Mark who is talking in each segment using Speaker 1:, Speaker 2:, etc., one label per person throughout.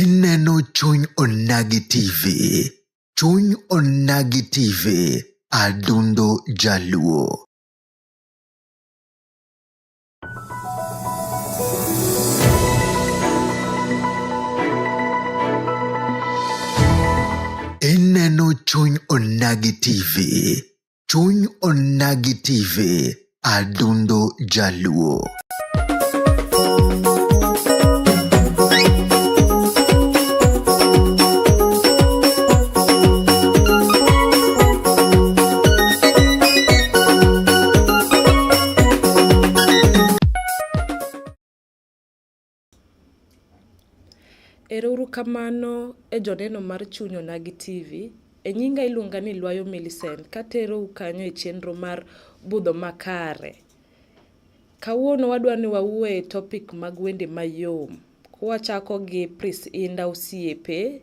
Speaker 1: Ineno Chuny Onagi TV. Chuny Onagi TV. Adundo Jaluo. Ineno Chuny Onagi TV. Chuny Onagi TV. Adundo Jaluo.
Speaker 2: Erouru kamano e joneno mar Chuny Onagi TV. E nyinga iluonga ni Lwayo Millicent katerou kanyo e chenro mar budho makare. Kawuono wadwa ni wawuo e topic mag wende mayom. Kwachako gi Prince Indah osiepe.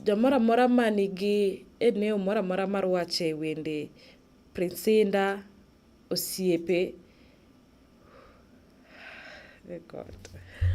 Speaker 2: Jomoro amora manigi eneo moro amora mar wacho e wende Prince Indah osiepe. Oh God.